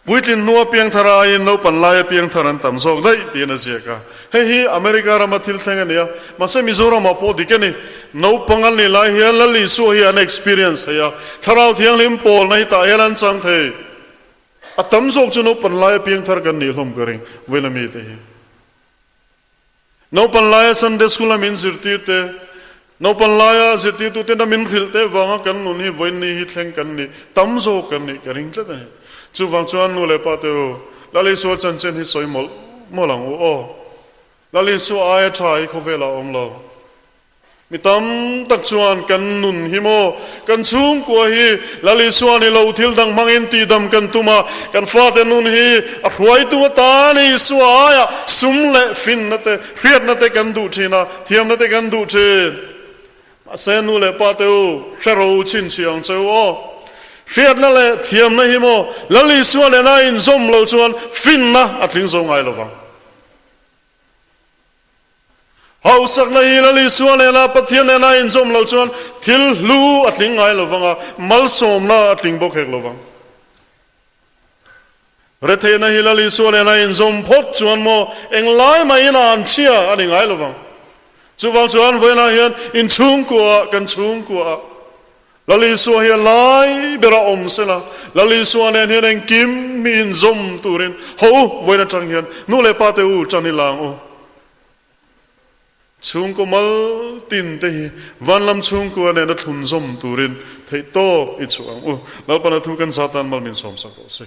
Puitlin hnua piangthar aiin naupan laia piangthar an tam zawk daih tiin a ziak a. Hei hi America rama thil thleng a ni a, mahse Mizoramah pawh dik a ni. Naupang an nih lai hian Lal Isua hi an experience thei a, Thlarau Thianghlim pawlna hi tah hian an chang thei. A tam zawk chu naupan laia piangthar kan nih hlawm ka ring, vawiin ami te hi. Naupan laia Sunday School a min zirtir te, naupan laia zirtirtu tena min hrilh te vanga kan nun hi vawiin ni hi thleng kan nih, tam zawk kan nih ka ring tlat a ni. Chuvang chuan nu leh pa te u, Lal Isua chanchin hi sawi mawlh mawlh ang u aw. Lal Isua aia tha hi khawvelah a awm lo. Mi tam tak chuan kan nun hi maw, kan chhungkua hi Lal Isua ni lo thil dang hmangin tihdam kan tum a, kan fate nun hi a hruaitu atan Isua aiah sum leh finna te, hriatna te kan duh thin a, thiamna te kan duh thin. Mahse nu leh pa te u, hre ro chhinchhiah ang che u aw. Hriatna leh thiamna hi maw Lal Isua nena inzawm lo chuan finna a tling zo ngai lo vang. Hausakna hi Lal Isua nena Pathian nena inzawm lo chuan thil hlu a tling ngai lo vang a, malsawmna a tling bawk hek lo vang. Retheihna hi Lal Isua nena inzawm phawt chuan maw englai mahin a an chhia a ni ngai lo vang. Chuvang chuan vawiinah hian inchhungkuaah kan chhungkuaah Lal Isua hi a lai ber a awm sela, Lal Isua nen hian engkim mi inzawm turin ho u, vawiin atang hian nu leh pa te u tan i lang u. Chhungkaw mal tin te hi vanlam chhungkua nena thlunzawm turin theihtawp i chhuah ang u. Lalpana thu kan zatan mal min sawmsak rawh se.